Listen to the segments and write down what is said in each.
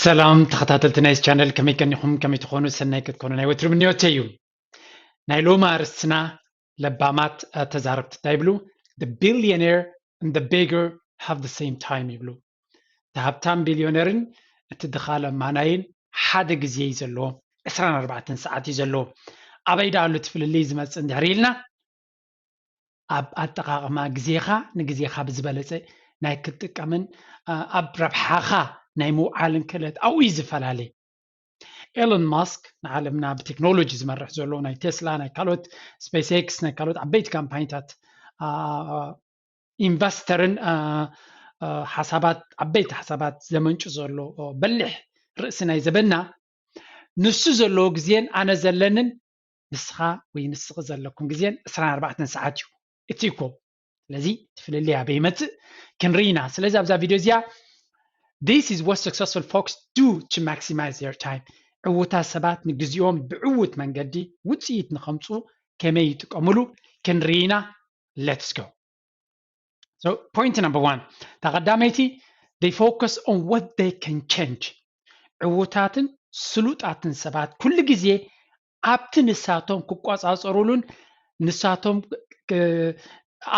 ሰላም ተኸታተልቲ ናይ ቻነል፣ ከመይ ቀኒኹም? ከመይ ትኾኑ? ሰናይ ክትኮኑ ናይ ወትሩ ምንዮተይ እዩ። ናይ ሎማ ኣርእስትና ለባማት ተዛረብቲ እንታይ ይብሉ? The billionaire and the beggar have the same time ይብሉ። እቲ ሃብታም ቢልዮነርን እቲ ድኻ ለማናይን ሓደ ግዜ እዩ ዘለዎ። ዕስራን ኣርባዕተን ሰዓት እዩ ዘለዎ። ኣበይ ደኣ ኣሎ እቲ ፍልልይ ዝመፅእ እንድሕር ኢልና፣ ኣብ ኣጠቓቕማ ግዜኻ ንግዜኻ ብዝበለፀ ናይ ክትጥቀምን ኣብ ረብሓኻ ናይ ምውዓልን ክእለት ኣብኡ እዩ ዝፈላለ። ኤሎን ማስክ ንዓለምና ብቴክኖሎጂ ዝመርሕ ዘሎ ናይ ቴስላ፣ ናይ ካልኦት ስፔስ ኤክስ፣ ናይ ካልኦት ዓበይቲ ካምፓኒታት ኢንቨስተርን ሓሳባት ዓበይቲ ሓሳባት ዘመንጩ ዘሎ በሊሕ ርእሲ ናይ ዘበና ንሱ ዘለዎ ግዜን ኣነ ዘለንን ንስኻ ወይ ንስኺ ዘለኩም ግዜን ዕስራን ኣርባዕተን ሰዓት እዩ እቲ እኮ። ስለዚ እቲ ፍልልይ ኣበይ ይመፅእ ክንርኢ ኢና። ስለዚ ኣብዛ ቪድዮ እዚኣ this is what successful folks do to maximize their time፣ ዕውታት ሰባት ንግዜኦም ብዕውት መንገዲ ውፅኢት ንኸምፅኡ ከመይ ይጥቀምሉ ክንርኢ ኢና። Let's go። So point number one፣ እታ ቀዳመይቲ they focus on what they can change። ዕውታትን ስሉጣትን ሰባት ኩሉ ግዜ ኣብቲ ንሳቶም ክቆፃፀሩሉን ንሳቶም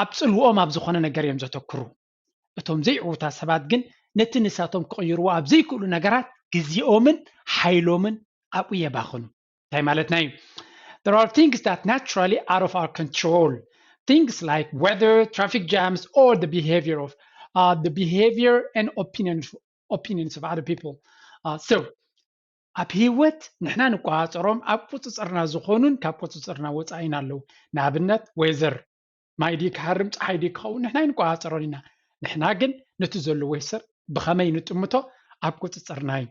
ኣብ ፅልውኦም ኣብ ዝኾነ ነገር እዮም ዘተክሩ። እቶም ዘይዕውታት ሰባት ግን ነቲ ንሳቶም ክቕይርዎ ኣብ ዘይክእሉ ነገራት ግዜኦምን ሓይሎምን ኣብኡ የባኽኑ። እንታይ ማለትና እዩ? There are things that naturally out of our control, things like weather, traffic jams, or the behavior of uh, the behavior and opinion opinions of other people. Uh, so ኣብ ህይወት ንሕና ንቆፃፀሮም ኣብ ቁፅፅርና ዝኾኑን ካብ ቁፅፅርና ወፃኢን ኣለዉ። ንኣብነት ዌዘር፣ ማይ ድዩ ክሃርም ፀሓይ ድዩ ክኸውን ንሕና ኣይንቆፃፀሮን ኢና። ንሕና ግን ነቲ ዘሎ ዌዘር ብኸመይ ንጥምቶ ኣብ ቁፅፅርና እዩ።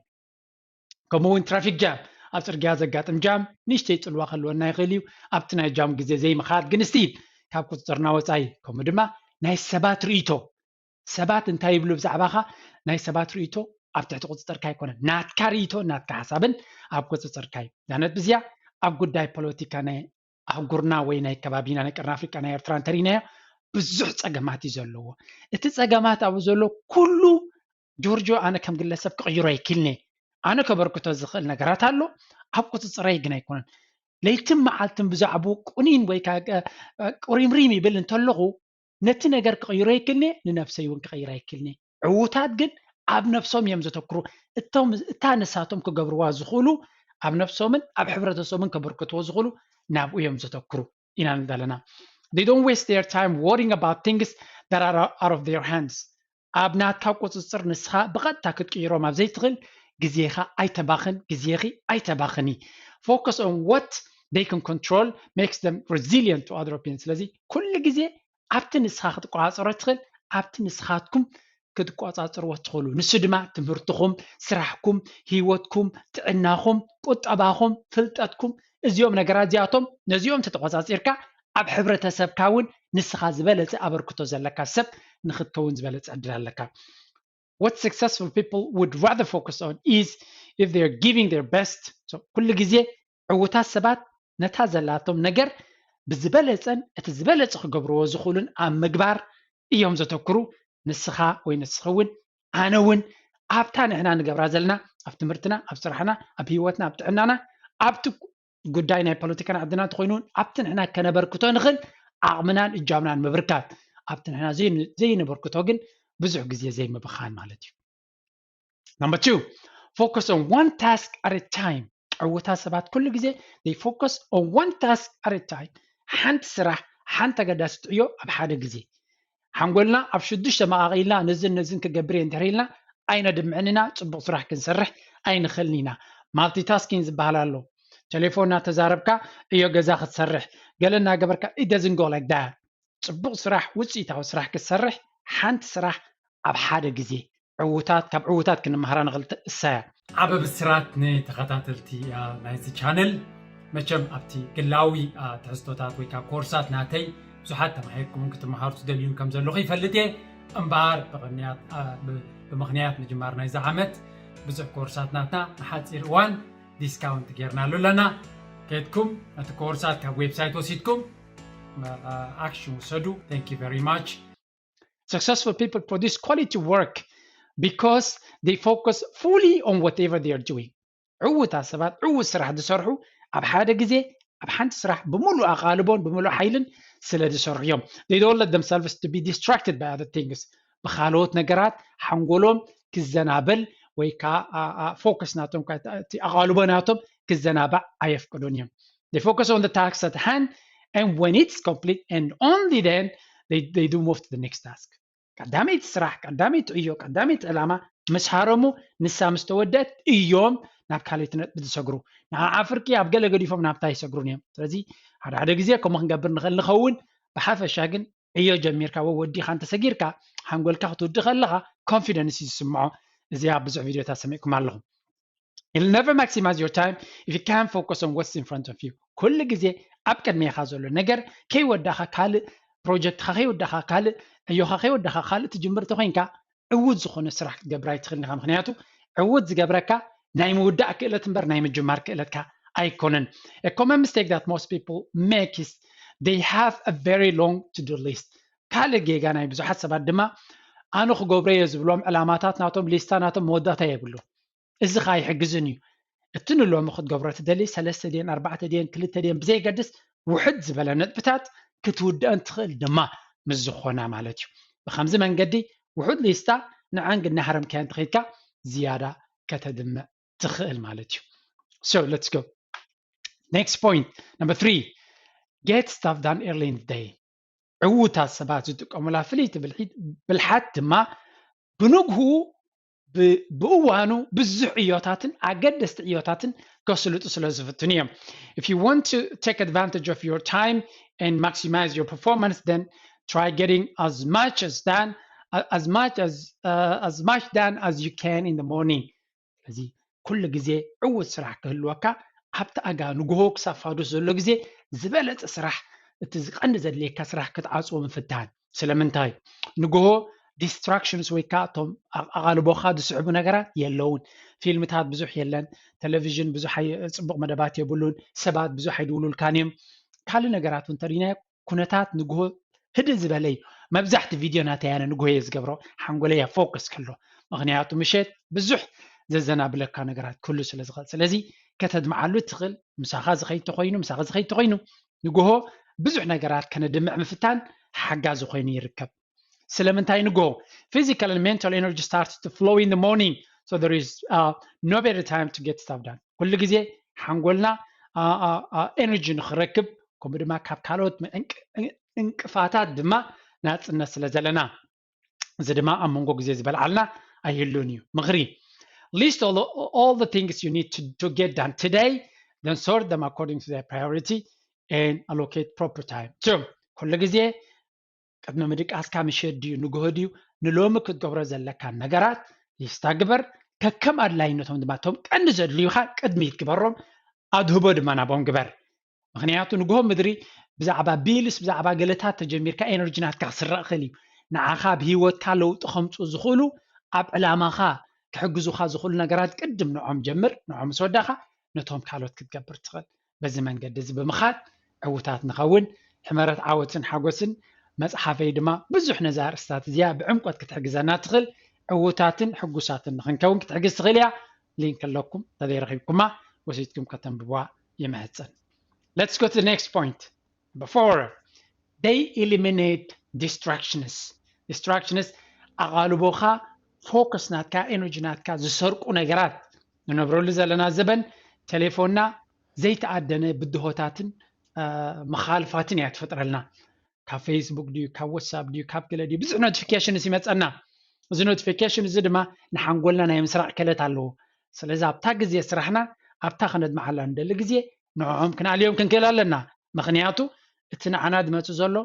ከምኡ እውን ትራፊክ ጃም፣ ኣብ ፅርግያ ዘጋጥም ጃም ንእሽተይ ፅልዋ ክህልወና ይኽእል እዩ። ኣብቲ ናይ ጃም ግዜ ዘይምኻድ ግን ስቲል ካብ ቁፅፅርና ወፃኢ። ከምኡ ድማ ናይ ሰባት ርእይቶ፣ ሰባት እንታይ ይብሉ ብዛዕባኻ፣ ናይ ሰባት ርእይቶ ኣብ ትሕቲ ቁፅፅርካ ኣይኮነን። ናትካ ርእይቶ ናትካ ሓሳብን ኣብ ቁፅፅርካ እዩ። እዛ ነጥቢ እዚኣ ኣብ ጉዳይ ፖለቲካ ናይ ኣህጉርና ወይ ናይ ከባቢና ናይ ቀርኒ ኣፍሪቃ ናይ ኤርትራ እንተሪእናዮ ብዙሕ ፀገማት እዩ ዘለዎ። እቲ ፀገማት ኣብኡ ዘሎ ኩሉ ጆርጆ ኣነ ከም ግለሰብ ክቕይሮ ኣይክልኔ። ኣነ ከበርክቶ ዝኽእል ነገራት ኣሎ፣ ኣብ ቁፅፅረይ ግን ኣይኮነን። ለይትን መዓልትን ብዛዕባኡ ቁኒን ወይ ከዓ ቁሪምሪም ይብል እንተለኹ ነቲ ነገር ክቕይሮ ይክልኔ፣ ንነብሰይ እውን ክቕይር ኣይክልኔ። ዕዉታት ግን ኣብ ነብሶም እዮም ዘተክሩ። እቶም እታ ንሳቶም ክገብርዋ ዝኽእሉ ኣብ ነብሶምን ኣብ ሕብረተሰብን ከበርክትዎ ዝኽእሉ ናብኡ እዮም ዘተክሩ ኢና ንብል ዘለና። They don't waste their time worrying about things that are out of their hands። ኣብ ናትካ ቁፅፅር ንስኻ ብቐጥታ ክትቅይሮም ኣብ ዘይትኽእል ግዜኻ ኣይተባኽን፣ ግዜኺ ኣይተባኽኒ። Focus on what they can control makes them resilient to other opinions። ስለዚ ኩሉ ግዜ ኣብቲ ንስኻ ክትቆፃፀሮ ትኽእል ኣብቲ ንስኻትኩም ክትቆፃፅርዎ ትኽእሉ። ንሱ ድማ ትምህርትኹም፣ ስራሕኩም፣ ህይወትኩም፣ ጥዕናኹም፣ ቁጠባኹም፣ ፍልጠትኩም፣ እዚኦም ነገራት እዚኣቶም ነዚኦም ተተቆፃፂርካ ኣብ ሕብረተሰብካ እውን ንስኻ ዝበለፀ ኣበርክቶ ዘለካ ሰብ ንክትከውን ዝበለፀ ዕድል ኣለካ። What successful people would rather focus on is if they are giving their best. So ኩሉ ግዜ ዕውታት ሰባት ነታ ዘላቶም ነገር ብዝበለፀን እቲ ዝበለፀ ክገብርዎ ዝኽእሉን ኣብ ምግባር እዮም ዘተክሩ። ንስኻ ወይ ንስኺ እውን ኣነ እውን ኣብታ ንሕና ንገብራ ዘለና ኣብ ትምህርትና ኣብ ስራሕና ኣብ ህይወትና ኣብ ጥዕናና ኣብቲ ጉዳይ ናይ ፖለቲካን ዓድና እንተኮይኑ እውን ኣብቲ ንሕና ከነበርክቶ ንኽእል ዓቕምናን እጃምናን ምብርካት ኣብቲ ንሕና ዘይነበርክቶ ግን ብዙሕ ግዜ ዘይምብኻን ማለት እዩ። Number two, focus on one task at a time. ዕውታት ሰባት ኩሉ ግዜ they focus on one task at a time። ሓንቲ ስራሕ ሓንቲ ኣገዳሲት ዕዮ ኣብ ሓደ ግዜ። ሓንጎልና ኣብ ሽዱሽተ መቓቒልና ነዝን ነዝን ክገብር እየ እንድሕር ኢልና ኣይነድምዕን ኢና። ፅቡቕ ስራሕ ክንሰርሕ ኣይንኽእልን ኢና። ማልቲታስኪንግ ዝበሃል ኣሎ። ቴሌፎን እናተዛረብካ ዕዮ ገዛ ክትሰርሕ ገለ እናገበርካ it doesn't go like that። ፅቡቕ ስራሕ ውፅኢታዊ ስራሕ ክትሰርሕ ሓንቲ ስራሕ ኣብ ሓደ ግዜ ዕውታት ካብ ዕውታት ክንመሃራ ንኽእል እሳያ። ዓበ ብስራት ንተኸታተልቲ ናይዚ ቻነል። መቸም ኣብቲ ግላዊ ትሕዝቶታት ወይ ከዓ ኮርሳት ናተይ ብዙሓት ተማሂርኩምን ክትመሃሩ ትደልዩን ከም ዘለኹ ይፈልጥ እየ። እምበኣር ብቕንያት ብምኽንያት ምጅማር ናይዚ ዓመት ብዙሕ ኮርሳት ናትና ንሓፂር እዋን ዲስካውንት ጌርናሉ ኣለና። ከድኩም ነቲ ኮርሳት ካብ ዌብሳይት ወሲድኩም ኣክሽን ውሰዱ። Thank you very much። Successful people produce quality work because they focus fully on whatever they are doing. ዕውታት ሰባት ዕውት ስራሕ ዝሰርሑ ኣብ ሓደ ግዜ ኣብ ሓንቲ ስራሕ ብምሉእ ኣቓልቦን ብምሉእ ሓይልን ስለ ዝሰርሑ እዮም። They don't let themselves to be distracted by other things. ብካልኦት ነገራት ሓንጎሎም ክዘናበል ወይ ከዓ focus ናቶም ኣቓልቦ ናቶም ክዘናባዕ ኣየፍቅዱን እዮም። They focus on the task at hand, and when it's complete, and only then they, they do move to the next task. ቀዳመይቲ ስራሕ፣ ቀዳመይቲ ዕዮ፣ ቀዳመይቲ ዕላማ ምስ ሃረሙ፣ ንሳ ምስ ተወደት እዮም ናብ ካልኣይቲ ነጥቢ ዝሰግሩ። ንዓዓ ፍርቂ ኣብ ገለ ገዲፎም ናብታ ይሰግሩን እዮም። ስለዚ ሓደ ሓደ ግዜ ከምኡ ክንገብር ንኽእል ንኸውን። ብሓፈሻ ግን ዕዮ ጀሚርካ ወይ ወዲኻ እንተሰጊርካ ሓንጎልካ ክትውዲ ከለኻ confidence እዩ ዝስምዖ። እዚኣ ብዙሕ ቪድዮታት ሰሚዕኩም ኣለኹም። You'll never maximize your time if you can't focus on what's in front of you. ኩሉ ግዜ ኣብ ቅድሜኻ ዘሎ ነገር ከይወዳኻ ካልእ ፕሮጀክትኻ ከይወዳኻ ካልእ ዕዮኻ ከይወዳኻ ካልእ ትጅምር ተኮይንካ ዕውት ዝኾነ ስራሕ ክትገብር ኣይትኽእልን ኢኻ። ምክንያቱ ዕውት ዝገብረካ ናይ ምውዳእ ክእለት እምበር ናይ ምጅማር ክእለትካ ኣይኮነን። A common mistake that most people make is they have a very long to-do list. ካልእ ጌጋ ናይ ብዙሓት ሰባት ድማ ኣነ ክገብሮ እየ ዝብሎም ዕላማታት ናቶም ሊስታ ናቶም መወዳእታ የብሉ። እዚ ኸዓ ይሕግዝን እዩ። እቲ ንሎሚ ክትገብሮ ትደሊ ሰለስተ ድየን ኣርባዕተ ድየን ክልተ ድየን ብዘይገድስ ውሕድ ዝበለ ነጥብታት ክትውድአን ትኽእል ድማ ምስ ዝኾና ማለት እዩ። ብከምዚ መንገዲ ውሑድ ሊስታ ንዓን ግን እናሃረምካዮ እንተኸይድካ ዝያዳ ከተድምዕ ትኽእል ማለት እዩ። So let's go. Next point, number three, get stuff done early in the day. ዕዉታት ሰባት ዝጥቀሙላ ፍልይቲ ብልሓት ድማ ብንግሁ ብእዋኑ ብዙሕ ዕዮታትን ኣገደስቲ ዕዮታትን ከስልጡ ስለ ዝፍትኑ እዮም። If you want to take advantage of your time and maximize your performance, then try getting as much as done as much as uh, as much done as you can in the morning. ስለዚ ኩሉ ግዜ ዕዉት ስራሕ ክህልወካ ኣብቲ ኣጋ ንግሆ ክሳብ ፋዱስ ዘሎ ግዜ ዝበለፀ ስራሕ እቲ ዝቀንዲ ዘድልየካ ስራሕ ክትዓፅዎ ምፍታን። ስለምንታይ ንግሆ distractions ወይ ከዓ እቶም ኣቓልቦኻ ዝስዕቡ ነገራት የለውን። ፊልምታት ብዙሕ የለን፣ ቴሌቪዥን ብዙሕ ፅቡቅ መደባት የብሉን፣ ሰባት ብዙሕ ኣይድውሉልካን እዮም። ካልእ ነገራት እውን እንተሪናዮ ኩነታት ንግሆ ህድእ ዝበለ እዩ። መብዛሕቲ ቪድዮ ናተይ ኣነ ንግሆ እየ ዝገብሮ፣ ሓንጎለይ ኣብ ፎከስ ክህሎ። ምክንያቱ ምሸት ብዙሕ ዘዘናብለካ ነገራት ክህሉ ስለ ዝኽእል። ስለዚ ከተድምዓሉ ትኽእል፣ ምሳኻ ዝኸይድ ተኾይኑ፣ ምሳኻ ዝኸይድ ተኾይኑ ንግሆ ብዙሕ ነገራት ከነድምዕ ምፍታን ሓጋዚ ኮይኑ ይርከብ። ስለምንታይ ንግሆ physical and mental energy starts to flow in the morning, so there is uh, no better time to get stuff done. ኩሉ ግዜ ሓንጎልና ኤነርጂ ንክረክብ ከምኡ ድማ ካብ ካልኦት እንቅፋታት ድማ ናፅነት ስለ ዘለና እዚ ድማ ኣብ መንጎ ግዜ ዝበልዓልና ኣይህሉን እዩ። ምኽሪ list all, all the things you need to, to get done today, then sort them according to their priority and allocate proper time. So ኩሉ ግዜ ቅድሚ ምድቃስካ ምሸት ድዩ ንግሆ ድዩ ንሎሚ ክትገብሮ ዘለካ ነገራት ሊስታ ግበር። ከከም ኣድላይነቶም ድማ እቶም ቀንዲ ዘድልዩካ ቅድሚት ግበሮም፣ ኣድህቦ ድማ ናቦም ግበር። ምክንያቱ ንግሆ ምድሪ ብዛዕባ ቢልስ ብዛዕባ ገለታት ተጀሚርካ ኤነርጂ ናትካ ክስረቕ ክእል እዩ። ንዓኻ ኣብ ህይወትካ ለውጢ ከምፁ ዝኽእሉ ኣብ ዕላማኻ ክሕግዙኻ ዝኽእሉ ነገራት ቅድም ንዖም ጀምር። ንዖም ምስ ወዳኻ ነቶም ካልኦት ክትገብር ትኽእል። በዚ መንገዲ እዚ ብምኻድ ዕውታት ንኸውን። ሕመረት ዓወትን ሓጎስን መፅሓፈይ ድማ ብዙሕ ነዛ ኣርእስታት እዚኣ ብዕምቆት ክትሕግዘና ትኽእል። ዕውታትን ሕጉሳትን ንክንከውን ክትሕግዝ ትኽእል እያ። ሊንክ ኣለኩም፣ ተዘይረኺብኩማ ወሲድኩም ከተንብቧ ይምሕፀን። Let's go to the next point. Number four, they eliminate distractions. Distractions ኣቓልቦኻ ፎከስ ናትካ ኤነርጂ ናትካ ዝሰርቁ ነገራት ንነብረሉ ዘለና ዘበን ቴሌፎንና ዘይተኣደነ ብድሆታትን መኻልፋትን እያ ትፈጥረልና። ካብ ፌስቡክ ድዩ ካብ ዋትሳፕ ድዩ ካብ ገለ ድዩ ብዙሕ ኖቲፊኬሽንስ ይመፀና። እዚ ኖቲፊኬሽን እዚ ድማ ንሓንጎልና ናይ ምስራቕ ክእለት ኣለዎ። ስለዚ ኣብታ ግዜ ስራሕና ኣብታ ከነድምዓላ ንደሊ ግዜ ንዕኦም ክንኣልዮም ክንክእል ኣለና። ምክንያቱ እቲ ንዓና ዝመፅእ ዘሎ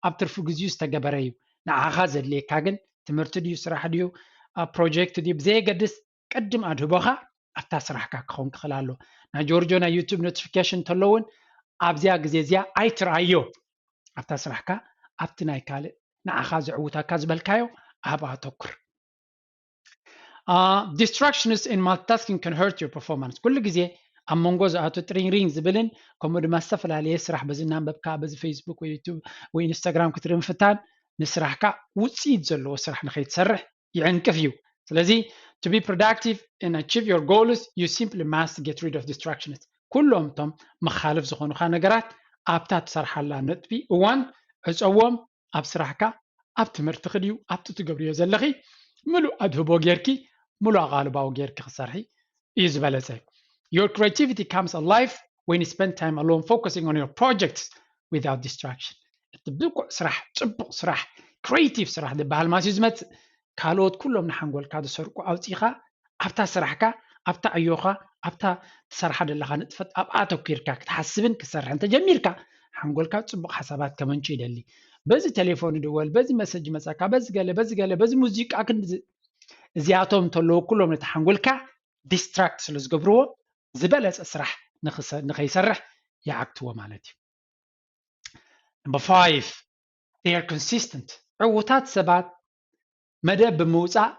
ኣብ ትርፊ ግዜኡ ዝተገበረ እዩ። ንዓኻ ዘድልየካ ግን ትምህርቲ ድዩ ስራሕ ድዩ ፕሮጀክት ድዩ ብዘየገድስ ቅድም ኣድህቦኻ ኣብታ ስራሕካ ክኸውን ክኽእል ኣሎ። ናይ ጆርጆ ናይ ዩቱብ ኖቲፊኬሽን እንተሎ እውን ኣብዚኣ ግዜ እዚኣ ኣይትርኣዮ። ኣብታ ስራሕካ ኣብቲ ናይ ካልእ ንዓኻ ዘዕውተካ ዝበልካዮ ኣብ ኣተኩር። Distractions in multitasking can hurt your performance. ኩሉ ግዜ ኣብ መንጎ ዝኣቱ ጥሪንሪን ዝብልን ከምኡ ድማ ዝተፈላለየ ስራሕ በዚ እናንበብካ በዚ ፌስቡክ ወይ ዩቱብ ወይ ኢንስታግራም ክትርኢ ምፍታን ንስራሕካ ውፅኢት ዘለዎ ስራሕ ንከይትሰርሕ ይዕንቅፍ እዩ። ስለዚ to be productive and achieve your goals, you simply must get rid of distractions. ኩሎም እቶም መኻልፍ ዝኾኑኻ ነገራት ኣብታ ትሰርሓላ ነጥቢ እዋን ዕፀዎም። ኣብ ስራሕካ፣ ኣብ ትምህርትኺ ድዩ ኣብቲ ትገብርዮ ዘለኺ፣ ምሉእ ኣድህቦ ጌርኪ፣ ምሉእ ኣቓልባዊ ጌርኪ ክሰርሒ እዩ ዝበለፀ። Your creativity comes alive when you spend time alone focusing on your projects without distraction. እቲ ብቁዕ ስራሕ፣ ፅቡቕ ስራሕ፣ ክሬቲቭ ስራሕ ዝበሃል ማስዩ ዝመፅእ ካልኦት ኩሎም ንሓንጎልካ ዝሰርቁ ኣውፂኻ ኣብታ ስራሕካ፣ ኣብታ ዕዮኻ፣ ኣብታ ትሰርሓ ዘለኻ ንጥፈት ኣብኣ ኣተኲርካ ክትሓስብን ክትሰርሕን ተጀሚርካ ሓንጎልካ ፅቡቕ ሓሳባት ከመንጩ ይደሊ። በዚ ቴሌፎን ይድወል፣ በዚ መሰጅ መፀካ፣ በዚ ገለ በዚ ገለ በዚ ሙዚቃ ክንዲ እዚኣቶም እንተለዉ ኩሎም ነቲ ሓንጎልካ ዲስትራክት ስለ ዝገብርዎ ዝበለፀ ስራሕ ንኸይሰርሕ ይዓግትዎ ማለት እዩ። Number five, they are consistent. ዕዉታት ሰባት መደብ ብምውፃእ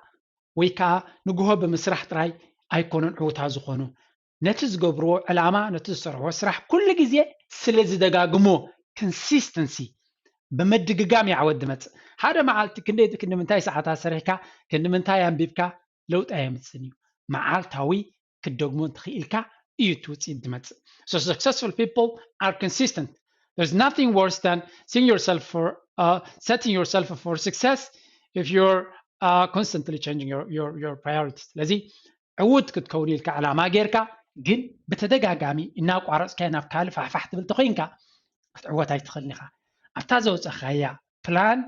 ወይ ከዓ ንግሆ ብምስራሕ ጥራይ ኣይኮኑን ዕዉታት ዝኾኑ። ነቲ ዝገብርዎ ዕላማ፣ ነቲ ዝሰርሕዎ ስራሕ ኩሉ ግዜ ስለ ዝደጋግሞ፣ ኮንሲስተንሲ፣ ብምድግጋም ይዓወት ዝመፅእ። ሓደ መዓልቲ ክንደይ ክንዲ ምንታይ ሰዓታት ሰሪሕካ፣ ክንዲ ምንታይ ኣንቢብካ ለውጢ ኣየምፅን እዩ። መዓልታዊ ክትደግሞ እንተኽኢልካ እዩ እቲ ውፅኢት ዝመፅእ። So successful people are consistent. There's nothing worse than seeing yourself for uh, setting yourself for success if you're uh, constantly changing your, your, your priorities. ስለዚ ዕዉት ክትከውን ኢልካ ዕላማ ጌርካ ግን ብተደጋጋሚ እናቋረፅካዮ ናብ ካልእ ፋሕፋሕ ትብል ተኮይንካ ክትዕወት ኣይትኽእልን ኢኻ። ኣብታ ዘውፀኻያ ፕላን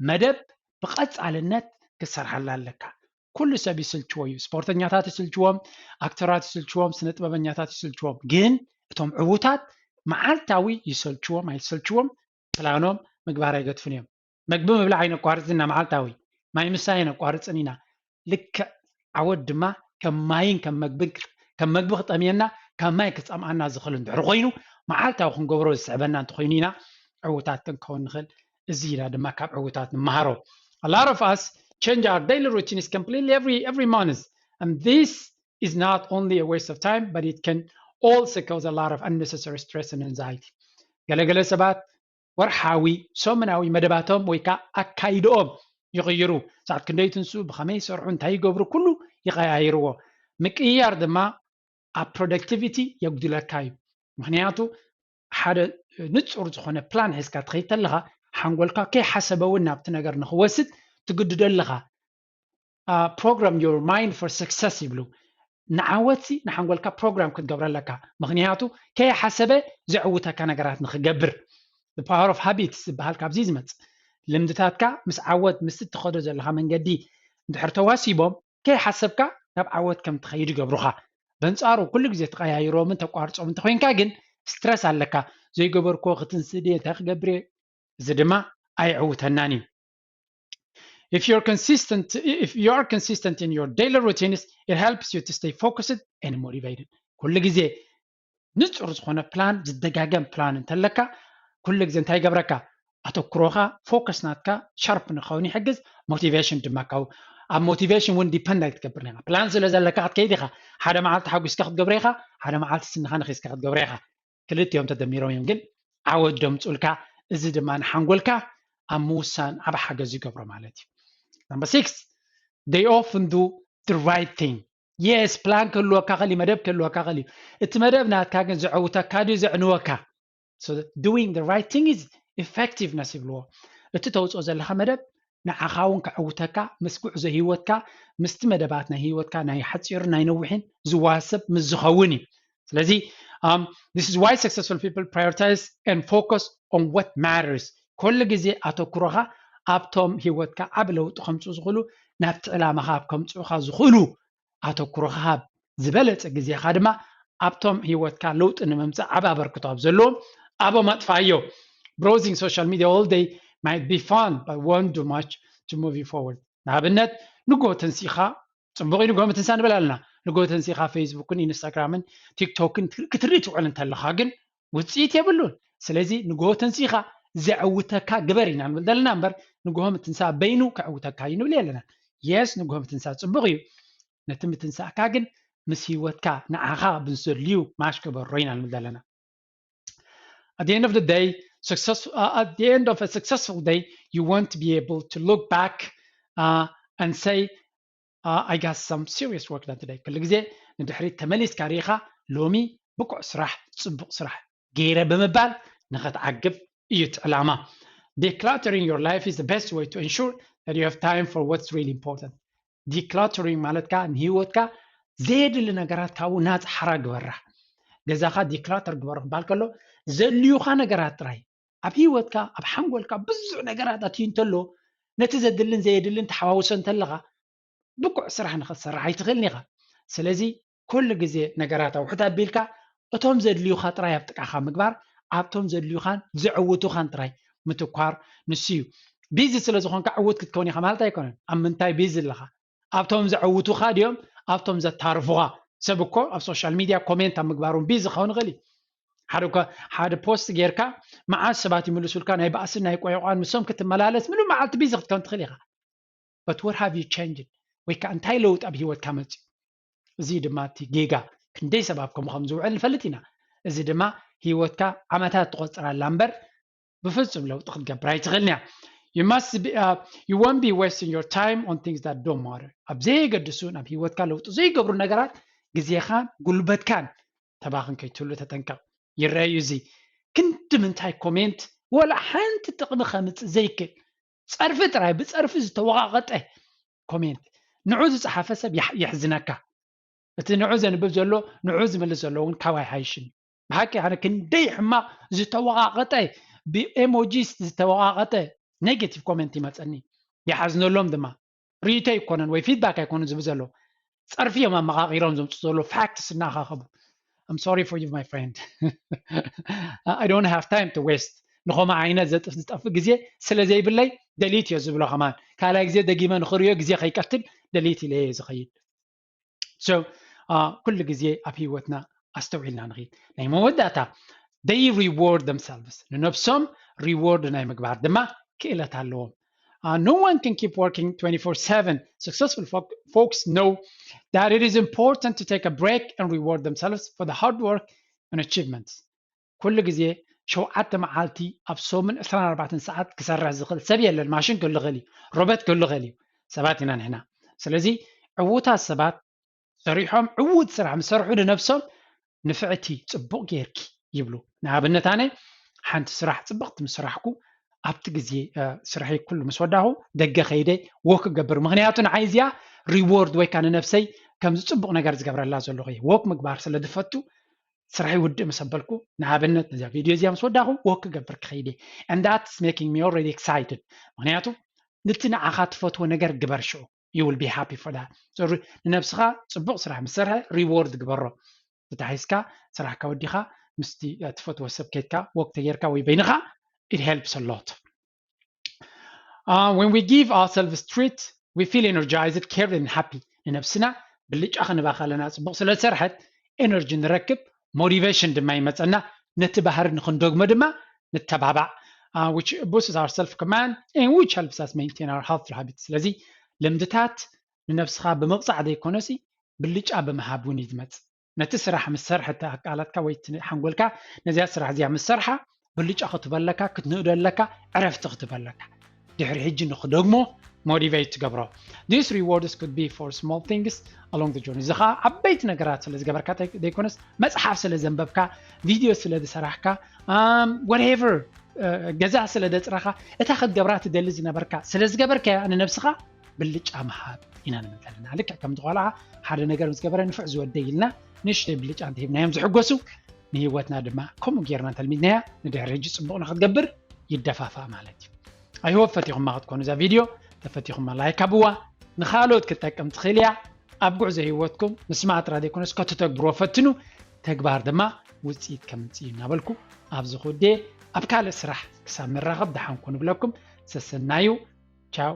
መደብ ብቐፃልነት ክትሰርሓላ ኣለካ። ኩሉ ሰብ ይስልችዎ እዩ። ስፖርተኛታት ይስልችዎም፣ ኣክተራት ይስልችዎም፣ ስነ ጥበበኛታት ይስልችዎም። ግን እቶም ዕዉታት መዓልታዊ ይሰልችዎም ኣይሰልችዎም ፕላኖም ምግባር ኣይገድፉን እዮም። መግቢ ምብላዕ ኣይነቋርፅን ኢና መዓልታዊ፣ ማይ ምስታይ ኣይነቋርፅን ኢና። ልክዕ ዓወት ድማ ከም ማይን ከም መግብን ከም መግቢ ክጠምየና ካብ ማይ ክፀምኣና ዝኽእል እንድሕር ኮይኑ መዓልታዊ ክንገብሮ ዝስዕበና እንተኮይኑ ኢና ዕዉታት ክንከውን ንኽእል። እዚ ኢና ድማ ካብ ዕዉታት ንመሃሮ። A lot of us change our daily routines completely every every month, and this is not only a waste of time, but it can also cause a lot of unnecessary stress and anxiety. ገለገለ ሰባት ወርሓዊ፣ ሰሙናዊ መደባቶም ወይ ከዓ ኣካይድኦም ይቕይሩ። ሰዓት ክንደይ ትንስኡ፣ ብኸመይ ይሰርሑ፣ እንታይ ይገብሩ፣ ኩሉ ይቐያይርዎ። ምቅይያር ድማ ኣብ ፕሮደክቲቪቲ የጉድለካ እዩ። ምክንያቱ ሓደ ንፁር ዝኾነ ፕላን ሒዝካ ትኸይድ ተለኻ ሓንጎልካ ከይሓሰበ እውን ናብቲ ነገር ንክወስድ ትግድዶ ኣለኻ። Program your mind for success ይብሉ። ንዓወትሲ ንሓንጎልካ ፕሮግራም ክትገብረ ኣለካ። ምክንያቱ ከይሓሰበ ዘዕውተካ ነገራት ንክገብር። The power of habits ዝበሃል ካብዚ ዝመፅእ። ልምድታትካ ምስ ዓወት ምስቲ ትኸዶ ዘለካ መንገዲ እንድሕር ተዋሲቦም ከይሓሰብካ ናብ ዓወት ከም ትኸይድ ይገብሩኻ። በንፃሩ ኩሉ ግዜ ትቀያይሮምን ተቋርፆም እንተኮይንካ ግን ስትረስ ኣለካ። ዘይገበርኮ ክትንስእ ድየ እንታይ ክገብር እየ? እዚ ድማ ኣየዕውተናን እዩ። If you're consistent, if you are consistent in your daily routines, it helps you to stay focused and motivated. ኩሉ ግዜ ንፁር ዝኾነ ፕላን ዝደጋገም ፕላን እንተለካ ኩሉ ግዜ እንታይ ይገብረካ? ኣተኩሮኻ ፎከስ ናትካ ሻርፕ ንኸውን ይሕግዝ። ሞቲቬሽን ድማ ካብ ኣብ ሞቲቬሽን እውን ዲፐንድ ኣይትገብርን ኢኻ። ፕላን ስለ ዘለካ ክትከይድ ኢኻ። ሓደ መዓልቲ ሓጒስካ ክትገብሮ ኢኻ፣ ሓደ መዓልቲ ስንኻ ነኺስካ ክትገብሮ ኢኻ። ክልቲኦም ተደሚሮም እዮም ግን ዓወት ደምፁልካ። እዚ ድማ ንሓንጎልካ ኣብ ምውሳን ዓብ ሓገዝ ይገብሮ ማለት እዩ። Number six, they often do the right thing. Yes, ፕላን ክህልወካ ኸእል መደብ ክህልወካ ኸእል እዩ። እቲ መደብ ናትካ ግን ዘዕውተካ ድዩ ዘዕንወካ? So doing the right thing is effectiveness ይብልዎ። እቲ ተውፅኦ ዘለካ መደብ ንዓኻ እውን ከዕውተካ ምስ ጉዕዞ ህይወትካ ምስቲ መደባት ናይ ህይወትካ ናይ ሓፂሩ ናይ ነዊሕን ዝዋሰብ ምስ ዝኸውን እዩ። ስለዚ um, this is why successful people prioritize and focus on what matters። ኩሉ ግዜ ኣተኩሮኻ ኣብቶም ህይወትካ ዓብ ለውጢ ከምፅኡ ዝኽእሉ ናብቲ ዕላማኻ ኣብ ከምፅኡኻ ዝኽእሉ ኣተኩሮኻ ሃብ። ዝበለፀ ግዜኻ ድማ ኣብቶም ህይወትካ ለውጢ ንምምፃእ ዓብ ኣበርክቶ ኣብ ዘለዎም ኣብኦም ኣጥፋዮ። Browsing social media all day might be fun, but won't do much to move you forward. ንኣብነት ንጎ ተንሲኻ ፅቡቕ እዩ ንጎ ምትንሳ ንብል ኣለና። ንጎ ተንሲኻ ፌስቡክን ኢንስታግራምን ቲክቶክን ክትርኢ ትውዕል እንተለኻ ግን ውፅኢት የብሉን። ስለዚ ንጎ ተንሲኻ ዘዕውተካ ግበር ኢና ንብል ዘለና እምበር ንጎ ምትንሳ በይኑ ከዕውተካ እዩ ንብል የለና። የስ ንጎ ምትንሳ ፅቡቕ እዩ። ነቲ ምትንሳእካ ግን ምስ ህይወትካ ንዓኻ ብዝደልዩ ማሽ ግበሮ ኢና ንብል ዘለና። At the end of the day, success, uh, at the end of a successful day, you want to be able to look back uh, and say, I got some serious work done today። ኩሉ ግዜ ንድሕሪት ተመሊስካ ርኢኻ ሎሚ ብቁዕ ስራሕ፣ ጽቡቕ ስራሕ ገይረ ብምባል ንኸትዓግብ እዩ እቲ ዕላማ። Decluttering your life is the best way to ensure that you have time for what's really important። Decluttering ማለት ከዓ ንህይወትካ ዘየድሊ ነገራት ካብኡ ናፃ ሓራ ግበራ። ገዛኻ declutter ግበሮ ክበሃል ከሎ ዘድልዩኻ ነገራት ጥራይ። ኣብ ህይወትካ ኣብ ሓንጎልካ ብዙሕ ነገራት ኣትዩ እንተሎ ነቲ ዘድልን ዘየድልን ተሓዋውሶ እንተለኻ ብቁዕ ስራሕ ንኽትሰርሕ ኣይትኽእልን ኢኻ። ስለዚ ኩሉ ግዜ ነገራት ኣውሕድ ኣቢልካ እቶም ዘድልዩኻ ጥራይ ኣብ ጥቃኻ ምግባር፣ ኣብቶም ዘድልዩኻን ዘዕውቱኻን ጥራይ ምትኳር ንሱ እዩ። ቢዚ ስለ ዝኾንካ ዕውት ክትከውን ኢኻ ማለት ኣይኮነን። ኣብ ምንታይ ቢዚ ኣለኻ? ኣብቶም ዘዕውቱኻ ድዮም ኣብቶም ዘታርፉኻ? ሰብ እኮ ኣብ ሶሻል ሚድያ ኮሜንት ኣብ ምግባር እውን ቢዚ ክኸውን ይኽእል እዩ። ሓደ እኳ ሓደ ፖስት ጌርካ መዓት ሰባት ይምልሱልካ፣ ናይ ባእስን ናይ ቆይቋን፣ ምሶም ክትመላለስ ምሉእ መዓልቲ ቢዚ ክትከውን ትኽእል ኢኻ። But what have you changed? ወይ ከዓ እንታይ ለውጢ ኣብ ህይወትካ መፅዩ? እዚ ድማ እቲ ጌጋ ክንደይ ሰብ ኣብ ከምኡ ከም ዝውዕል ንፈልጥ ኢና። እዚ ድማ ህይወትካ ዓመታት ትቆፅር ኣላ እምበር ብፍፁም ለውጢ ክትገብር ኣይትኽእልን እያ። You must be, uh, you won't be wasting your time on things that don't matter። ኣብ ዘየገድሱ ናብ ህይወትካ ለውጢ ዘይገብሩ ነገራት ግዜኻን ጉልበትካን ተባኽን ከይትህሉ ተጠንቀቕ። ይረኣዩ እዚ ክንዲ ምንታይ ኮሜንት ወላ ሓንቲ ጥቕሚ ከምፅእ ዘይክእል ጸርፊ ጥራይ ብጸርፊ ዝተወቓቐጠ ኮሜንት ንዑ ዝጸሓፈ ሰብ የሕዝነካ። እቲ ንዑ ዘንብብ ዘሎ ንዑ ዝምልስ ዘሎ እውን ካብ ኣይሓይሽን። ብሓቂ ኣነ ክንደይ ሕማቕ ዝተወቓቐጠ ብኤሞጂስ ዝተወቓቐጠ ኔጌቲቭ ኮሜንት ይመጸኒ። ይሓዝነሎም ድማ ሪኢቶ ኣይኮነን ወይ ፊድባክ ኣይኮነን ዝብል ዘሎ ጸርፊ እዮም ኣመቓቒሮም ዘምፅኡ ዘሎ ፋክትስ እናኻኸቡ I'm sorry for you my friend. I don't have time to waste ንኸምኡ ዓይነት ዝጠፍእ ግዜ ስለ ዘይብለይ ደሊት እዮ ዝብሎ ከማን ካልኣይ ግዜ ደጊመ ንኽርእዮ ግዜ ከይቀትል ደሊት ኢለ እየ ዝኸይድ። So ኩሉ ግዜ ኣብ ህይወትና ኣስተውዒልና ንኽይድ። ናይ መወዳእታ they reward themselves ንነብሶም ሪዎርድ ናይ ምግባር ድማ ክእለት ኣለዎም። Uh, no one can keep working twenty-four seven. Successful fo- folks know that it is important to take a break and reward themselves for the hard work and achievements. ኩሉ ግዜ ሸውዓተ መዓልቲ ኣብ ሰሙን ዕስራን ኣርባዕተን ሰዓት ክሰርሕ ዝኽእል ሰብ የለን። ማሽን ክህሉ ይኽእል እዩ፣ ሮበት ክህሉ ይኽእል እዩ። ሰባት ኢና ንሕና። ስለዚ ዕዉታት ሰባት ሰሪሖም ዕዉት ስራሕ ምስ ሰርሑ ንነብሶም ንፍዕቲ ጽቡቕ ጌርኪ ይብሉ። ንኣብነት ኣነ ሓንቲ ስራሕ ጽብቕቲ ምስ ሰራሕኩ ኣብቲ ግዜ ስርሐይ ኩሉ ምስ ወዳኹ ደገ ከይደ ወክ ክገብር። ምኽንያቱ ንዓይ እዚኣ ሪዎርድ ወይ ከዓ ንነብሰይ ከምዚ ጽቡቕ ነገር ዝገብረላ ዘለኹ እየ። ወክ ምግባር ስለ ዝፈቱ ስርሐይ ውድእ ምስ ኣበልኩ ንኣብነት ነዚኣ ቪድዮ እዚኣ ምስ ወዳኹ ወክ ክገብር ክኸይደ and that's making me already excited። ምኽንያቱ ነቲ ንዓኻ ትፈትዎ ነገር ግበር ሽዑ you will be happy for that። ንነብስኻ ጽቡቕ ስራሕ ምስ ሰርሐ ሪዎርድ ግበሮ። ተታሒዝካ ስራሕካ ወዲኻ ምስቲ ትፈትዎ ሰብ ከድካ ወክ ተጌርካ ወይ በይንኻ it helps a lot። Uh, when we give ourselves treat we feel energized, cared and happy። ንነብስና ብልጫ ክንባ ከለና ጽቡቕ ስለ ዝሰርሐት ኤነርጂ ንረክብ፣ ሞቲቬሽን ድማ ይመጸና። ነቲ ባህሪ ንክንደግሞ ድማ ንተባባዕ። Uh, which boosts our self command and which helps us maintain our healthy habits። ስለዚ ልምድታት ንነብስኻ ብምቕጻዕ ዘይኮነሲ ብልጫ ብምሃብ እውን እዩ ዝመጽእ። ነቲ ስራሕ ምስ ሰርሐ ኣካላትካ ወይ ሓንጎልካ ነዚኣ ስራሕ እዚኣ ምስ ሰርሓ ብልጫ ክትበለካ ክትንእደለካ ዕረፍቲ ክትበለካ ድሕሪ ሕጂ ንክደግሞ ሞቲቬት ትገብሮ። These rewards could be for small things along the journey። እዚ ከዓ ዓበይቲ ነገራት ስለ ዝገበርካ ዘይኮነስ መፅሓፍ ስለ ዘንበብካ ቪድዮ ስለ ዝሰራሕካ whatever ገዛ ስለ ዘፅረኻ እታ ክትገብራ ትደሊ ዝነበርካ ስለ ዝገበርካያ ንነብስኻ ብልጫ ምሃብ ኢና ንብል ዘለና። ልክዕ ከምቲ ቆልዓ ሓደ ነገር ምስ ገበረ ንፍዕ ዝወደይ ኢልና ንእሽተይ ብልጫ እንተሂብናዮም ዝሕጎሱ ንህይወትና ድማ ከምኡ ጌርና እንተልሚድናያ ንድሕሪ ሕጂ ፅቡቕ ንክትገብር ይደፋፋእ ማለት እዩ። ኣይሆፕ ፈቲኹማ ክትኮኑ እዛ ቪድዮ ተፈቲኹማ ላይክ ኣብዋ። ንካልኦት ክትጠቅም ትኽእል እያ። ኣብ ጉዕዞ ህይወትኩም ምስማዕ ጥራይ ዘይኮነስ ከተተግብሮ ፈትኑ። ተግባር ድማ ውፅኢት ከምፅእ እዩ እናበልኩ ኣብዚ ክውዴ ኣብ ካልእ ስራሕ ክሳብ ንራኸብ ደሓንኩ ንብለኩም። ሰሰናዩ። ቻው።